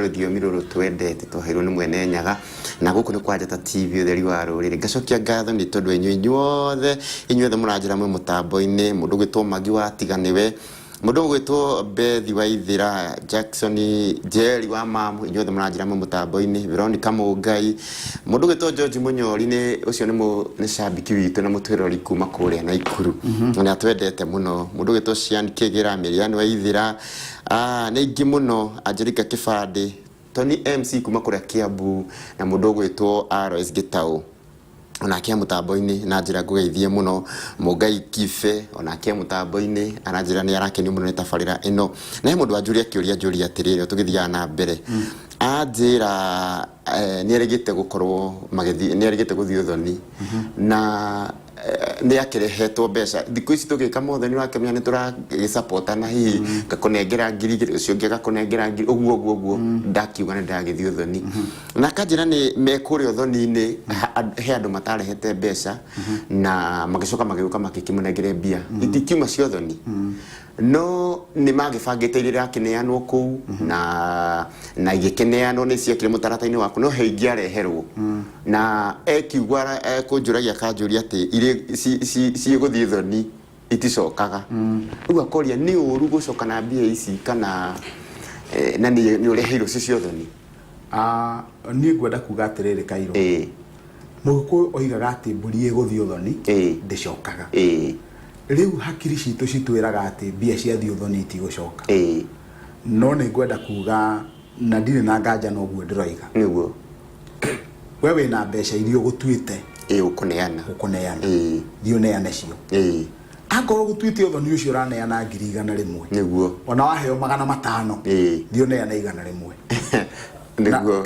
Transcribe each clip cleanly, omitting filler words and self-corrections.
Rũthiomi rũrũ twendete twaheirwo nĩ Mwene Nyaga, na gũkũ nĩ kwa Njata TV, ũtheri wa rũrĩrĩ. Ngacokia ngatho nĩ tondũ inyuĩ inyuothe, inyuothe mũranjĩra mwĩ mũtambo-inĩ, mũndũ ũgwĩtwo Magi wa Tiga nĩwe, mũndũ ũgwĩtwo Bethi wa Ithĩra, Jackson Njeri wa Mamu, inyuothe mũranjĩra mwĩ mũtambo-inĩ, Veronica Mũngai, mũndũ ũgwĩtwo George Mũnyori, nĩ ũcio nĩ nĩ cambiki witũ na mũtwĩrori kuma kũrĩa Naikuru, na nĩ atwendete mũno, mũndũ ũgwĩtwo Cian Kĩgĩra, Mirian wa Ithĩra. Ah, nĩ aingĩ mũno, Angelica Kĩbandĩ, Tony MC kuma kũrĩa Kiambu, na mũndũ ũgwĩtwo RS Gĩtaũ onake e mũtambo-inĩ na njĩra ngũgeithie mũno. Mũngai Kibe onake e mũtambo-inĩ, aranjĩra nĩ arakenio mũno nĩ tabarĩra ĩno. Na he mũndũ wanjũria kĩũria anjũria atĩrĩrĩ, o tũgĩthiaga na mbere, anjĩra nĩ erĩgĩte gũkorwo magĩthiĩ, nĩ erĩgĩte gũthiĩ ũthoni na nĩ akĩrehetwo mbeca. Thikũ ici tũgĩka mothe nĩ ũrakĩmenya nĩ tũragĩsapotana, hihi ngakũnengera 2000, ũcio ũngĩ agakũnengera ngiri ũguo ũguo ũguo, ndakiuga nĩ ndĩragĩthiĩ ũthoni, na akanjĩra nĩ me kũrĩa ũthoni-inĩ, he andũ matarehete mbeca na magĩcoka magĩũka magĩkĩmũnengere mbia itikiuma cia ũthoni, no nĩ magĩbangĩte iria irakĩneanwo kũu na igĩkĩneanwo nĩ ciekire mũtaratara-inĩ waku, no he ingĩ areherwo na ekiuga ekũnjũragia akanjũria atĩ irĩ ciĩgũthiĩ thoni iticokaga. Rĩu akoria nĩ ũru gũcoka na mbia ici kana na nĩ ũreheirwo ci cia ũthoni? Ah, niĩ ngwenda kuga atĩrĩrĩ Kairũ, Mũgĩkũyũ oigaga atĩ mbũri ĩgũthiĩ ũthoni ndĩcokaga. Rĩu hakiri citũ citwĩraga atĩ mbia ciathiĩ ũthoni itigũcoka. No nĩ ngwenda kuga na ndirĩ na nganja na ũguo ndĩroiga. We wĩna mbeca iria ũgũtuĩte Ĩĩ, ũkũneana. Ũkũneana. Thiĩ ũneane cio. Akorwo ũgũtuĩte ũthoni ũcio ũraneana 100,000. Ona waheo 500. Thiĩ ũneane 100. Nĩguo.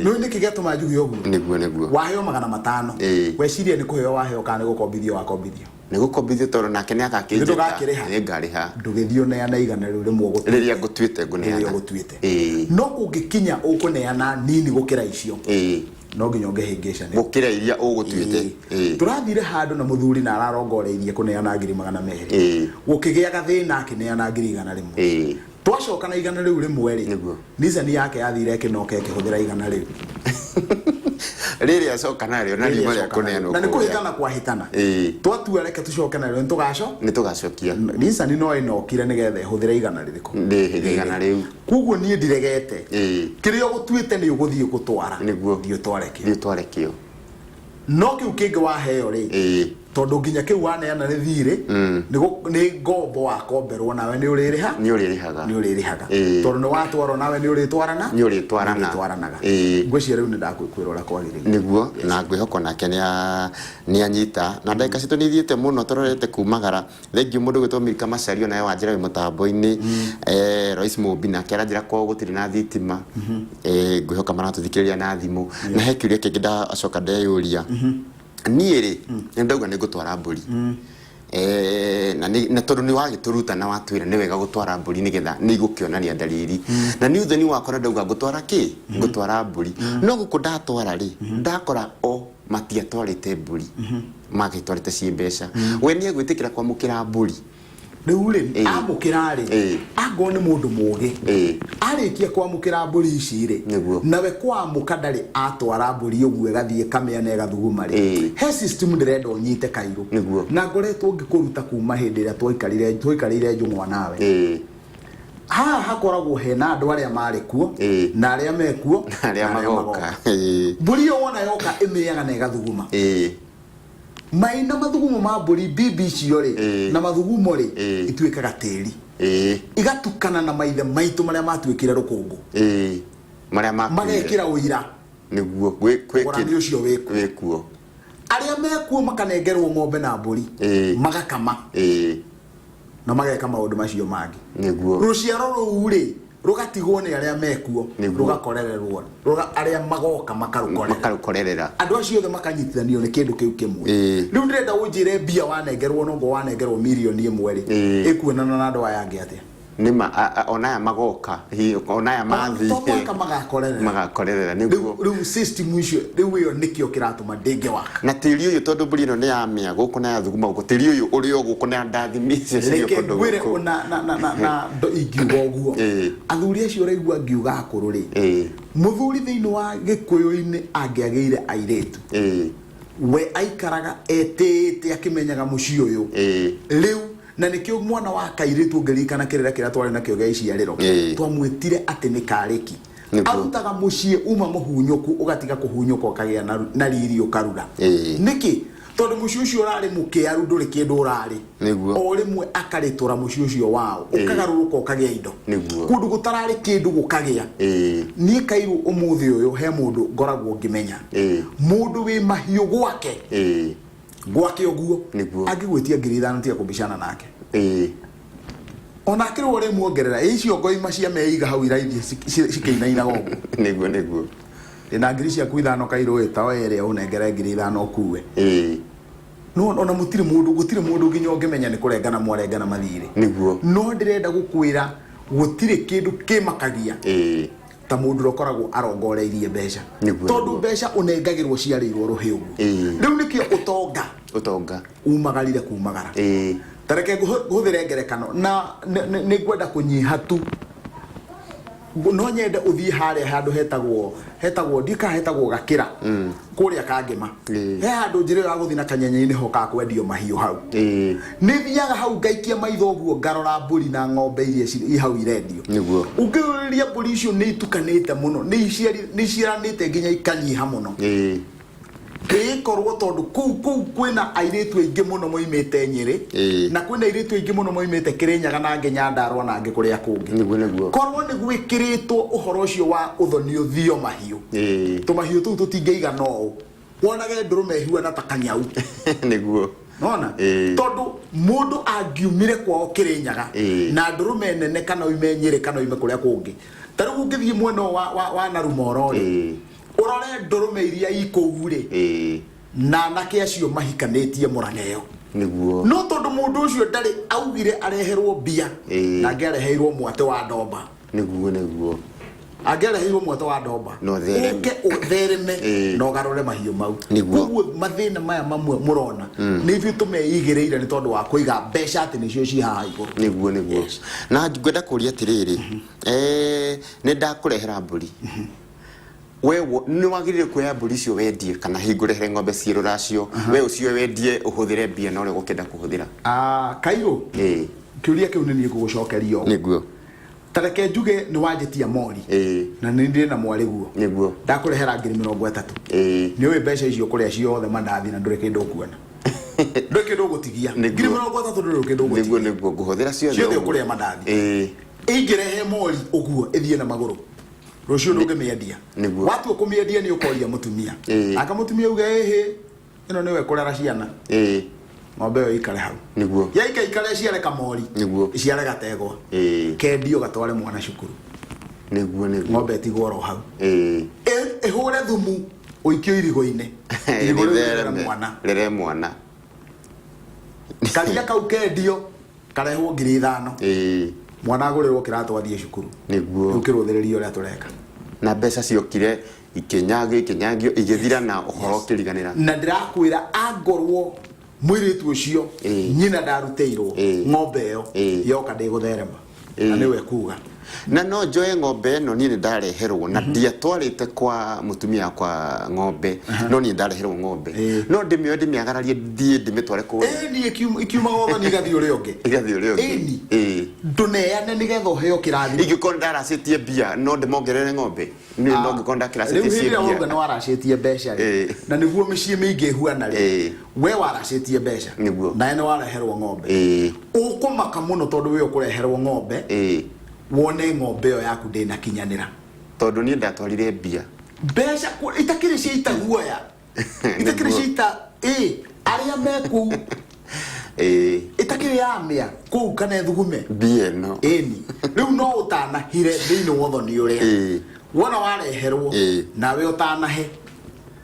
Nĩ nĩkĩ gĩatũma njuge ũguo? Nĩguo, nĩguo. Waheo 500. Weciria nĩ kũheo waheo kana nĩ gũkombithio wakombithio? Nĩ gũkombithio, tondũ nake nĩ agakĩnjĩta. Ndũgakĩrĩha. Nĩ ngarĩha. Ndũgĩthiĩ ũneane 100 ũgũtuĩte. Rĩrĩa ngũtuĩte ngũneana. Rĩrĩa ũgũtuĩte. No kũngĩkinya ũkũneana nini gũkĩra icio, no nginya ũngĩhĩngĩcane. Gũkĩra iria ũgũtuĩte. Tũrathire handũ na mũthuri na ararongoreirie kũneana 200,000. Gũkĩgĩa gathĩna akĩneana 100,000. Twacoka na 100,000 rĩ, Nissan yake yathire ĩkĩnoka ĩkĩhũthĩra 100,000. Rĩrĩa acoka narĩo na Rĩrĩa riuma rĩa acoka narĩo. kũneanwo Na nĩ kũrĩa. kũhĩtana kwahĩtana. Twatua reke tũcoke narĩo nĩ tũgaco. Nĩ tũgacokia. Nissan no ĩnokire nĩgetha ĩhũthĩre igana rĩrĩkũ? Ndĩhĩre 100,000. Koguo niĩ ndiregete. Kĩrĩa ũgũtuĩte nĩ ũgũthiĩ gũtwara. Thiĩ ũtware kĩo. Thiĩ ũtware kĩo. No kĩu kĩngĩ waheo rĩ, tondũ nginya kĩu waneana nĩ thirĩ, nĩ ngombo wakomberwo, nawe nĩ ũrĩrĩha. Nĩ ũrĩrĩhaga. Nĩ ũrĩrĩhaga. Tondũ nĩ watwarwo nawe nĩ ũrĩtwarana. Nĩ ũrĩtwarana. Nĩ ũrĩtwaranaga. Ngwĩciria rĩu nĩ ndakwĩra ũrĩa kwagĩrĩire. Nĩguo, na ngwĩhoka onake nĩ anyita. Na ndagĩka citũ nĩ ithiĩte mũno tũrorete kumagara. Thengiũ mũndũ ũgwĩtwo Milka Macharia nawe wanjĩra wĩ mũtambo-inĩ. Royce Mũmbi nake aranjĩra kwao gũtirĩ na thitima. Ngwĩhoka maratũthikĩrĩria na thimũ. Na he kĩũria kĩngĩ ndacoka ndeyũria. Niĩ rĩ, nĩ ndauga nĩ ngũtwara mbũri. Na nĩ, na tondũ nĩ wagĩtũruta na watwĩra nĩ wega gũtwara mbũri nĩgetha nĩ igũkĩonania ndariri. Na niĩ ũthoni wakwa na ndauga ngũtwara kĩ? Ngũtwara mbũri. No gũkũ ndatwara rĩ, ndakora o matiatwarĩte mbũri, magĩtwarĩte ciĩ mbeca. We nĩ egwĩtĩkĩra kwamũkĩra mbũri? Rĩu rĩ, amũkĩra rĩ, angorwo nĩ mũndũ mũgĩ, arĩkia kwamũkĩra mbũri ici rĩ, nawe kwamũka ndarĩ atwara mbũri ũguo ĩgathiĩ ĩkamĩa na ĩgathuguma rĩ, he system ndĩrenda ũnyite Kairũ. Na ngoretwo ngĩkũruta kuma hĩndĩ ĩrĩa twaikarire twaikarĩire njũng'wa nawe. Haha hakoragwo hena andũ arĩa marĩ kuo, na arĩa mekuo, na arĩa magoka. Mbũri ĩyo wona yoka ĩmĩaga na ĩgathuguma. Mai na mathugumo ma mbũri mbimbi icio rĩ, na mathugumo rĩ, ituĩkaga tĩri. Igatukana na maithe maitũ marĩa matuĩkire rũkũngũ. Marĩa makuire. Magekĩra ũira. Nĩguo, Ũgũrani ũcio wĩkuo. Wĩkuo. Arĩa mekuo makanengerwo ng'ombe na mbũri. Magakama. Na mageka maũndũ macio mangĩ. Rũciaro rũu rĩ, rũgatigwo nĩ arĩa mekuo, rũgakorererwo, arĩa magoka makarũkorerera. Makarũkorerera. Andũ acio othe makanyitithanio nĩ kĩndũ kĩu kĩmwe. Rĩu ndĩrenda ũnjĩre mbia wanengerwo nongo wanengerwo 1 million rĩ, ĩkuonana na andũ aya angĩ atĩa? Nĩma onaya magoka hihi onaya mathiĩ To mũhaka magakorerera. Magakorerera nĩguo. Rĩu system icio rĩu ĩyo nĩkĩo kĩratũma ndĩngĩwaka. Na tĩri ũyũ tondũ mbũri ĩno nĩ yamĩa gũkũ na yathuguma gũkũ, tĩri ũyũ ũrĩ o gũkũ na ndathimi icio cirĩ o Reke kũndũ ngwĩre gũkũ. na na na na na ndo ingiuga ũguo. Athuri acio ũraigua ngiuga akũrũ rĩ, mũthuri thĩinĩ wa gĩkũyũ-inĩ angĩagĩire airĩtu, we aikaraga etĩĩte akĩmenyaga mũciĩ ũyũ. Rĩu na nĩkĩo mwana wa kairĩtu ũngĩririkana kĩrĩra kĩrĩa twarĩ nakĩo gĩa iciarĩro, twamwĩtire atĩ nĩ karĩki. Arutaga mũciĩ uma mũhunyũku ũgatiga kũhunyũka ũkagĩa na riri ũkarura. Nĩkĩ? Tondũ mũciĩ ũcio ũrarĩ mũkĩaru ndũrĩ kĩndũ ũrarĩ. O rĩmwe akarĩtũra mũciĩ ũcio wao, ũkagarũrũka ũkagĩa indo. Kũndũ gũtararĩ kĩndũ gũkagĩa. Niĩ kairũ ũmũthĩ ũyũ he mũndũ ngoragwo ngĩmenya. Mũndũ wĩ mahiũ gwake. Gwake ũguo. Angĩgwĩtia 5,000 tiga kũbicana nake. Ona akĩrwo ũrĩmuongerera, ĩ icio ngoima cia meiga hau iraithiĩ cikĩinainaga ũguo. Nĩguo nĩguo. Ndĩna 5,000 kairũ ĩ, ta oya ĩrĩa ũnengere 5,000 ũkue. No ona mũtirĩ mũndũ, gũtirĩ mũndũ nginya ũngĩmenya nĩ kũrengana mwarengana mathirĩ. No ndĩrenda gũkwĩra gũtirĩ kĩndũ kĩmakagia ta mũndũ ũrĩa ũkoragwo arongoreirie mbeca. Tondũ mbeca ũnengagĩrwo ciarĩirwo rũhĩ ũguo. Rĩu nĩkĩo ũtonga. Ũtonga. Umagarire kumagara. Ta reke ngũhũthĩre ngerekano na nĩ ngwenda kũnyiha tu. No nyende ũthiĩ harĩa handũ hetagwo, hetagwo, ndiũĩ kana hetagwo Gakĩra, kũrĩa Kangĩma. He handũ njĩra ĩyo ya gũthiĩ na Kanyenye-inĩ hokaga kwendio mahiũ hau. Nĩ thiaga hau ngaikia maitho ũguo ngarora mbũri na ng'ombe iria i hau irendio. Ũngĩrũrĩria mbũri icio nĩ itukanĩte mũno, nĩ iciaranĩte nginya ikanyiha mũno. Ĩkorwo tondũ kũu kwĩna airĩtu aingĩ mũno moimĩte Nyĩrĩ, na kwĩna airĩtu aingĩ mũno moimĩte Kĩrĩnyaga na angĩ Nyandarũa na angĩ kũrĩa kũngĩ. Korwo nĩ gwĩkĩrĩtwo ũhoro ũcio wa ũthoni ũthio mahiũ, tũmahiũ tũu tũtingĩigana ũũ. Wonage ndũrũme ĩhuana ta kanyau. Nona? Tondũ mũndũ angiumire kwao Kĩrĩnyaga na ndũrũme nene kana oime Nyĩrĩ kana oime kũrĩa kũngĩ. Ta rĩu ũngĩthiĩ mwena ũyũ wa Narumoro rĩ, ũrore ndũrũme iria i kũu rĩ, na anake acio mahikanĩtie Mũrang'a ĩyo. No tondũ mũndũ ũcio ndarĩ augire areherwo mbia, na angĩareheirwo mwatĩ wa ndomba. Angĩareheirwo mwatĩ wa ndomba, Na ũthereme. ũke ũthereme na ũgarũre mahiũ mau. Koguo mathĩna maya mamwe mũrona, nĩ ithuĩ tũmeigĩrĩire nĩ tondũ wa kũiga mbeca atĩ nĩcio ci haha igũrũ. Nĩguo. Na ngwenda kũria atĩrĩrĩ, nĩ ndakũrehera mbũri. We nĩ wagĩrĩire kuoya mbũri icio wendie kana hihi ngũrehere ng'ombe ciĩ rũracio, we ũcioe wendie ũhũthĩre mbia na ũrĩa ũgũkĩenda kũhũthĩra. Kairũ, kĩũria kĩu nĩ niĩ ngũgũcokeria ũũ. Ta reke njuge nĩ wanjĩtia mori. Na nĩ ndĩ na mwarĩ guo. Ndakũrehera 30,000. Nĩ ũĩ mbeca icio ũkũrĩa ciothe mandathi na ndũrĩ kĩndũ ũkuona. Ndũrĩ kĩndũ ũgũtigia. 30,000 ndũrĩ kĩndũ ũgũtigia. Nĩguo, ngũhũthĩra ciothe Ciothe ũguo. ũkũrĩa mandathi. Ingĩrehe mori ũguo ĩthiĩ na magũrũ. Rũciũ ndũngĩmĩendia. Watua kũmĩendia nĩ ũkoria mũtumia. Aka mũtumia auge ĩhĩ, ĩno nĩwe kũrera ciana. Ng'ombe ĩyo ĩikare hau. Yaikaikara ĩciare kamori. Ĩciare gategwa. Kendio gatware mwana cukuru. Ng'ombe ĩtigwo oro hau. Ĩhũre thumu ũikio irigũ-inĩ. Irigũ rĩu rĩrere mwana. Rĩrere mwana. Karia kau kendio karehwo 5,000. Mwana agũrĩrwo kĩratũ athiĩ cukuru. Rĩu kĩrũthĩrĩrio ũrĩa tũreka. Na mbeca ciokire ikĩnyagio, ikĩnyagio, igĩthira na ũhoro ũkĩriganĩra. Na ndĩrakwĩra angorwo mũirĩtu ũcio nyina ndarutĩirwo ng'ombe ĩyo yoka ndĩgũtherema. Na nĩwe kuga. Na no njoe ng'ombe ĩno niĩ nĩ ndareherwo na ndiatwarĩte kwa mũtumia wakwa ng'ombe, no niĩ ndareherwo ng'ombe. No ndĩmĩoe ndĩmĩagararie thiĩ ndĩmĩtware kũrĩa. Ĩni, ikiumaga ũthoni igathiĩ ũrĩa ũngĩ. Igathiĩ ũrĩa ũngĩ. Ĩni. Ndũneane nĩgetha ũheo kĩrathimo. Ingĩkorwo ndaracĩtie mbia no ndĩmongerere ng'ombe. Niĩ no ngĩkorwo ndakĩracĩtie Rĩu hĩndĩ ĩrĩa mbia. wauga nĩ waracĩtie mbeca rĩ, na nĩguo mĩciĩ mĩingĩ ĩhuana rĩ, we waracĩtie mbeca, nawe nĩ wareherwo ng'ombe. Ũkũmaka mũno tondũ we ũkũreherwo ng'ombe, wone ng'ombe ĩyo yaku ndĩnakinyanĩra. Tondũ niĩ ndatwarire mbia. Mbeca itakĩrĩ cia ita guoya. Itakĩrĩ cia ita, arĩa me kũu. Itakĩrĩ ya mĩa kũu kana ĩthugume. Mbia ĩno. Ĩni. Rĩu no ũtanahire thĩinĩ wa ũthoni ũrĩa. Wona wareherwo, nawe ũtanahe.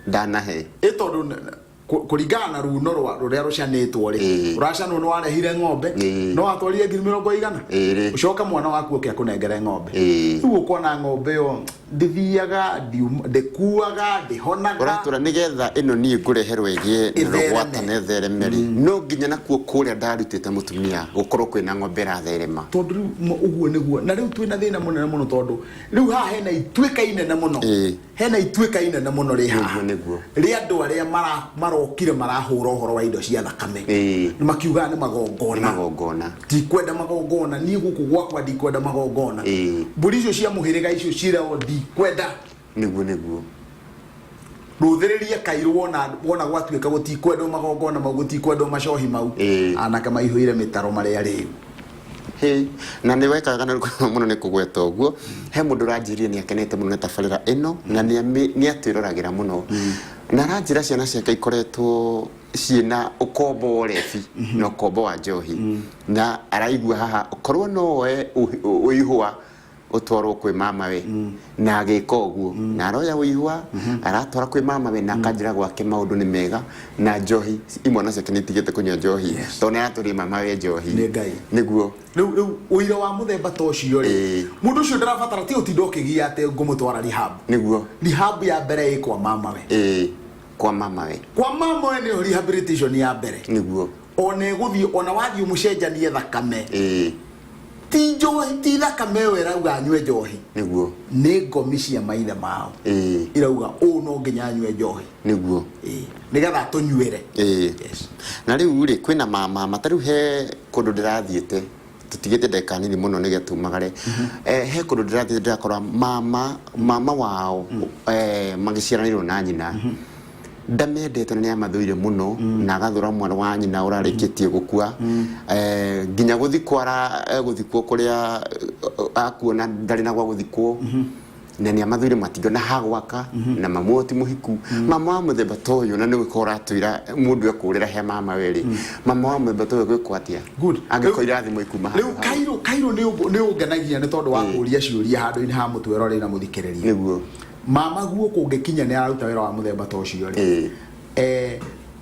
Ndanahe. Ĩ tondũ Kũringana na runo rwa rũrĩa rũcanĩtwo rĩ, rũracanwo nĩ warehire ng'ombe, no watwarire ngiri mĩrongo igana, ũcoke mwana waku oke akũnengere ng'ombe. Rĩu ũkona ng'ombe ĩyo ndĩthiaga, ndĩkuaga, ndĩhonaga. Ũratwĩra nĩgetha ĩno niĩ ngũreherwo ĩgĩe na Ĩthereme. rũgwata na ĩthereme rĩ, no nginya nakuo kũrĩa ndarutĩte mũtumia gũkorwo kwĩna ng'ombe ĩratherema. Tondũ rĩu ũguo nĩguo, na rĩu twĩna thĩna mũnene mũno, tondũ rĩu haha hena ituĩka inene mũno. Hena ituĩka inene mũno rĩ haha Nĩguo, nĩguo. Rĩa andũ arĩa marokire marahũra ũhoro wa indo cia thakame. Nĩ makiugaga nĩ magongona. Nĩ magongona. Ndikwenda magongona niĩ, gũkũ gwakwa ndikwenda magongona. Mbũri icio cia mũhĩrĩga icio cirao ndikwenda. Nĩguo, nĩguo. Rũthĩrĩria kairũ, wona gwatuĩka gũtikwendwo magongona mau, gũtikwendwo macohi mau, anake maihũire mĩtaro marĩa rĩu. Hĩ, na nĩ wekaga na mũno nĩ kũgweta ũguo. He mũndũ ũranjĩrire nĩ akenete mũno nĩ tabarĩra ĩno na nĩ atwĩroragĩra mũno, na aranjĩra ciana ciake ikoretwo ciĩna ũkombo wa ũrebi na ũkombo wa njohi, na araigua haha korwo no oe ũihũa ũtwarwo kwĩ mama we, na agĩka ũguo, na aroya ũihũa aratwara kwĩ mama we, na akanjĩra gwake maũndũ nĩ mega na njohi imwana ciake nĩ itigĩte kũnyua njohi tondũ nĩ aratũria mama we njohi. Nĩ Ngai. Nĩguo. Rĩu ũira wa mũthemba ta ũcio rĩ, mũndũ ũcio ndarabatara ti ũtinda ũkĩgia atĩ ngũmũtwara rehab. Rehab ya mbere ĩ kwa mama we. Ĩĩ, kwa mama we. Kwa mama we nĩyo rehabilitation ya mbere. Ona ĩgũthiĩ, ona wathiĩ ũmũcenjanie thakame, ti njohi, ti thakame ĩyo ĩrauga anyue njohi. Nĩ ngomi cia maithe mao irauga ũũ no nginya anyue njohi. Ĩĩ, nĩgetha atũnyuĩre. Yes. Na rĩu rĩ, kwĩna mamama ta rĩu he kũndũ ndĩrathiĩte, tũtigĩte ndagĩka nini mũno nĩgetha tumagare. He kũndũ ndĩrathiĩte ndĩrakora mama wao, magĩciaranĩrwo na nyina, ndamendete na nĩ amathũire mũno, na agathũra mwana wa nyina ũrarĩkĩtie gũkua, nginya gũthikwo gũthikwo kũrĩa akuona ndarĩ na gwa gũthikwo, na nĩ amathũire matingĩona ha gwaka, na mamu ũyũ ti mũhiku. Mama wa mũthemba ta ũyũ, na nĩwe ũratwĩra mũndũ ekũrĩra he mama we rĩ, mama wa mũthemba ta ũyũ gwĩkwo atĩa angĩkorwo irathimo ikuma handũ Rĩu kairũ nĩ ũngenagia nĩ tondũ wa kũria ciũria handũ-inĩ ha mũtwerorei na mũthikĩrĩria. Mama guo kũngĩkinya nĩ araruta wĩra wa mũthemba ta ũcio rĩ,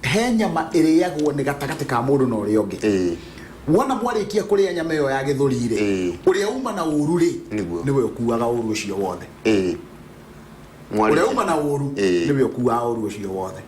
he nyama ĩrĩagwo nĩ gatagatĩ ka mũndũ na ũrĩa ũngĩ. Wona mwarĩkia kũrĩa nyama ĩyo ya gĩthũri rĩ, ũrĩa uma na ũru rĩ, nĩwe ũkuaga ũru ũcio wothe. Ũrĩa uma na ũru nĩwe ũkuaga ũru ũcio wothe.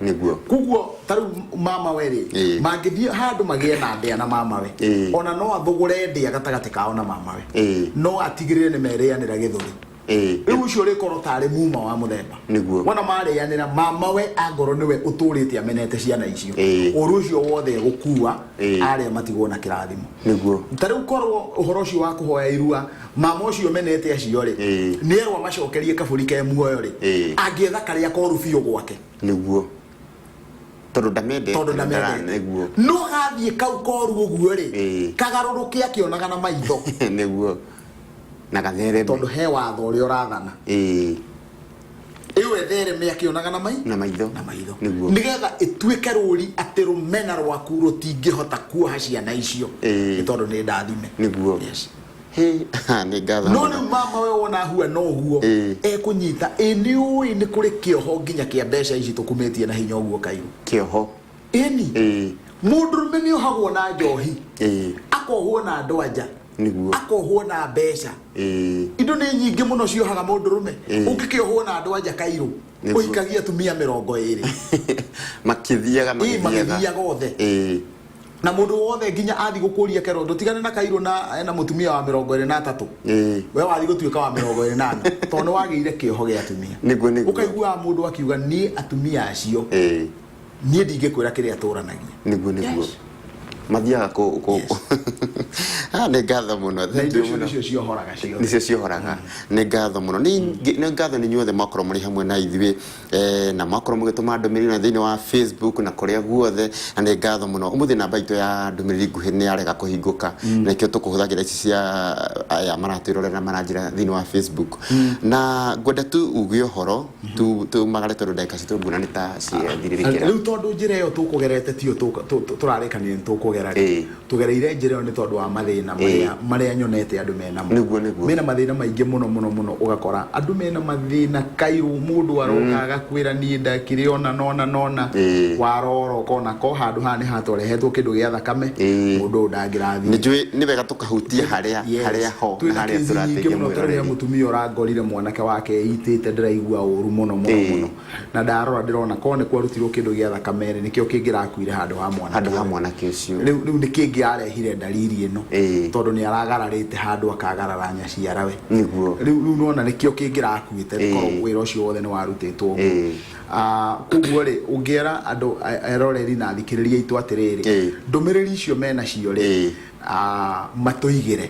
Koguo ta rĩu mama we rĩ, mangĩthiĩ handũ magĩe na ndĩa na mama we, ona no athũgũre ndĩa gatagatĩ kao na mama we, no atigĩrĩre nĩ merĩanĩra gĩthũri. Rĩu ũcio ũrĩkorwo tarĩ muma wa mũthemba. Wona marĩanĩra, mama we angorwo nĩwe ũtũrĩte amenete ciana icio, ũru ũcio wothe egũkua, arĩa matigwo na kĩrathimo. Ta rĩu korwo ũhoro ũcio wa kũhoya irua, mama ũcio menete acio rĩ, nĩ erwo amacokerie kabũri ke muoyo rĩ, angĩetha karĩa koru biũ gwake. Nĩguo, tondũ ndamendete. Tondũ ndamendete. No gathiĩ kau koru ũguo rĩ, kagarũrũke akĩonaga na maitho. Nĩguo, na gathereme. Tondũ he watho ũrĩa ũrathana. Ĩyo ĩthereme akĩonaga na mai Na maitho. Na maitho. Nĩgetha ĩtuĩke rũri atĩ rũmena rwaku rũtingĩhota kuoha ciana icio, nĩ tondũ nĩ ndathime. Yes. Hĩ, nĩ ngatho No mũno. Rĩu mama we wona huana ũguo, ekũnyita ĩ nĩ ũĩ nĩ kũrĩ kĩoho nginya kĩa mbeca ici tũkumĩtie na hinya ũguo kairũ. Kĩoho. Ĩni. Mũndũrũme nĩ ohagwo na njohi, akohwo na andũ anja, akohwo na mbeca. Indo nĩ nyingĩ mũno ciohaga mũndũrũme. Ũngĩkĩohwo na andũ anja kairũ, ũhikagia atumia 20. Makĩthiaga. Ĩ, magĩthiaga othe. Na mũndũ wothe nginya athi gũkũria kero ndũtigane na kairũ na ena mũtumia wa 23, we wathi gũtuĩka wa 24 tondũ nĩ wagĩire kĩoho gĩa atumia. Nĩguo, nĩguo. Ũkaiguaga mũndũ akiuga niĩ atumia acio, niĩ ndingĩkwĩra kĩrĩa tũranagia. Nĩguo, nĩguo. Mathiaga kũ Ah, nĩ ngatho mũno. Na Thank indo you icio mũno. nĩcio ciohoraga ciothe. Nĩcio ciohoraga. Nĩ ngatho mũno, nĩ ngatho nĩ inyuothe mwakorwo mũrĩ hamwe na ithuĩ, na mwakorwo mũgĩtũma ndũmĩrĩri na thĩinĩ wa Facebook na kũrĩa guothe, na nĩ ngatho mũno. Ũmũthĩ namba itũ ya ndũmĩrĩri nguhĩ nĩ yarega kũhingũka, na nĩkĩo tũkũhũthagĩra ici cia aya maratwĩrorera na maranjĩra thĩinĩ wa Facebook, na ngwenda tu uge ũhoro tumagare tondũ ndagĩka citũ nguona nĩ ta ciathirĩrĩkĩra. Rĩu tondũ njĩra ĩyo tũkũgerete tiyo tũrarĩkanire nĩ tũkũgera. Tũkũgera rĩ, tũgereire njĩra ĩyo nĩ tondũ wa mathĩna marĩa marĩa nyonete andũ menamo. Nĩguo, nĩguo. Mena mathĩna maingĩ mũno mũno mũno, ũgakora andũ mena mathĩna kairũ, mũndũ aroka agakwĩra niĩ ndakire ona nona nona, warora ũkona ko handũ haha nĩ hatwarehetwo kĩndũ gĩa thakame, mũndũ ũyũ ndangĩrathiĩ. Nĩ njũĩ nĩ wega tũkahutia harĩa harĩa ho na twĩna harĩa kesi nyingĩ tũrateithia mũno ta rĩrĩa mwĩroreri. Mũtumia ũrangorire mwanake wake eitĩte, ndĩraigua ũru mũno mũno mũno, na ndarora ndĩrona korwo nĩ kwarutirwo kĩndũ gĩa thakame rĩ, nĩkĩo kĩngĩrakuire handũ ha mwanake handũ ha ũyũ. Mwanake ũcio. Rĩu nĩ kĩngĩarehire ndariri ĩno, tondũ nĩ aragararĩte handũ akagarara nyaciarawe. Rĩu nona nĩkĩo kĩngĩrakuĩte korwo wĩra ũcio wothe nĩ warutĩtwo ũguo. Koguo rĩ, ũngĩera andũ eroreri na athikĩrĩria aitũ atĩrĩrĩ, ndũmĩrĩri icio menacio rĩ, matũigĩre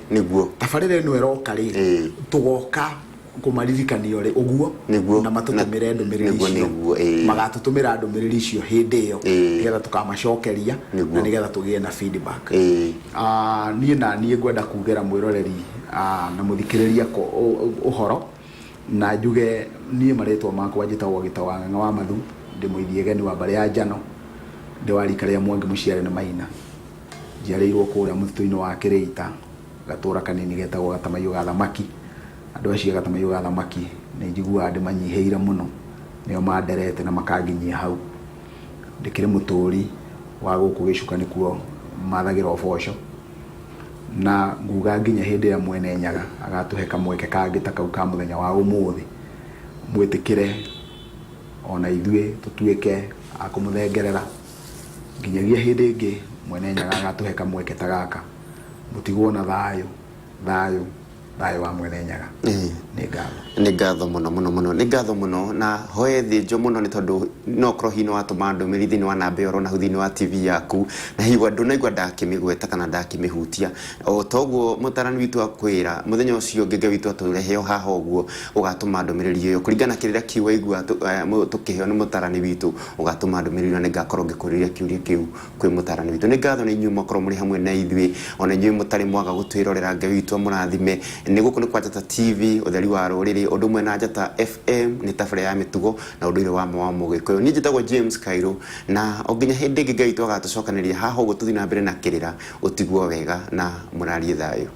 tabarĩra ĩno ĩroka rĩ, tũgoka kũmaririkania rĩ ũguo na matũtũmĩre ndũmĩrĩri icio. Nĩguo, ĩĩ. Magatũtũmĩra ndũmĩrĩri icio hĩndĩ ĩyo, nĩgetha tũkamacokeria na nĩgetha tũgĩe na feedback. Niĩ na niĩ ngwenda kugĩra mwĩroreri na mũthikĩrĩria ũhoro na njuge niĩ marĩtwa makwa njĩtagwo Gĩtaũ wa Ng'ang'a wa Mathu, ndĩ mũithiegeni wa mbarĩ ya Njano, ndĩ wa rika rĩa Mwangi mũciare nĩ Maina. Njiarĩirwo kũrĩa mũtitũ-inĩ wa Kĩrĩita, gatũra kanini getagwo Gatamaiyũ ga Thamaki. Andũ acio a Gatamaiyũ ga Thamaki nĩ njiguaga ndĩmanyihĩire mũno, nĩo manderete na makanginyia hau. Ndĩkĩrĩ mũtũri wa gũkũ Gĩcuka, nĩkuo mathagĩra ũboco, na nguga nginya hĩndĩ ĩrĩa Mwene Nyaga agatũhe kamweke kangĩ ta kau ka mũthenya wa ũmũthĩ, mwĩtĩkĩre ona ithuĩ tũtuĩke a kũmũthengerera nginyagia hĩndĩ ĩngĩ Mwene Nyaga agatũhe kamweke ta gaka. Mũtigwo na thayũ, thayũ, thayũ wa Mwene Nyaga. Nĩ ngatho. Nĩ ngatho mũno mũno mũno, nĩ ngatho mũno, na hoe thĩnjo mũno nĩ tondũ no korwo hihi nĩ watũma ndũmĩrĩri thĩinĩ wa namba ĩyo ũrona hau thĩinĩ wa TV yaku, na hihi ndũnaigua ndakĩmĩgweta kana ndakĩmĩhutia. O toguo mũtarani witũ akwĩra mũthenya ũcio ũngĩ Ngai witũ atũrehe o haha ũguo, ũgatũma ndũmĩrĩri ĩyo kũringana na kĩrĩra kĩu waigua tũkĩheo nĩ mũtarani witũ, ũgatũma ndũmĩrĩri ĩyo na nĩngakorwo ngĩkũrĩria kĩũria kĩu kwĩ mũtarani witũ. Nĩ ngatho nĩ inyuĩ mwakorwo mũrĩ hamwe na ithuĩ, ona inyuĩ mũtarĩ mwaga gũtwĩrorera. Ngai witũ amũrathime. Nĩ gũkũ nĩ kwa Njata TV, ũtheri wa rũrĩrĩ, ũndũ ũmwe na Njata FM, nĩ tabarĩra ya mĩtugo na ũndũire wa ma wa Mũgĩkũyũ. Niĩ njĩtagwo James Kairũ, na o nginya hĩndĩ ĩngĩ Ngai witũ agatũcokanĩria haha ũguo tũthiĩ na mbere na kĩrĩra, ũtigwo wega na mũrarie thayũ.